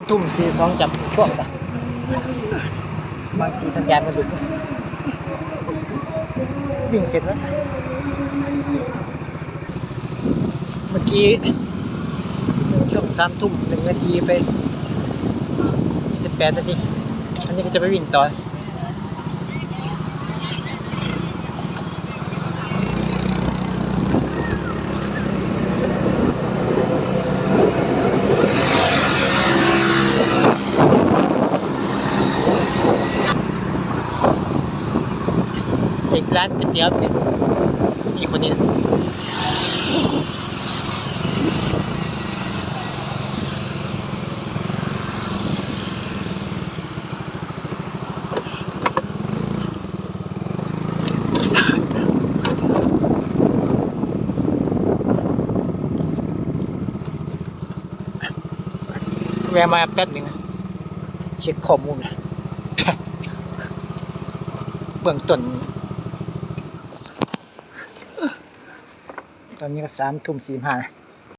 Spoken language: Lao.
ທຸ່ມສີ່ສິບສອງ ຈັບຊ່ວງ ບາງທີສັນຍານມັນຫຼຸດ ວິ່ງເສັດແລ້ວ. ເມື່ອກີ້ຊ່ວງສາມທຸ່ມໜຶ່ງນາທີໄປ ຊາວແປດນາທີ ອັນນີ້ກໍຈະໄປວິ່ງຕໍ່. ອີກຮ້ານກ໋ວຍຕຽວນີ້ ມີຄົນນີ້ ແວະມາແປັບໜຶ່ງ ເຊັກຂໍ້ມູນເບື້ອງຕົ້ນ. ຕອນນີ້ກໍສາມທຸ່ມສີ່ສິບຫ້າ.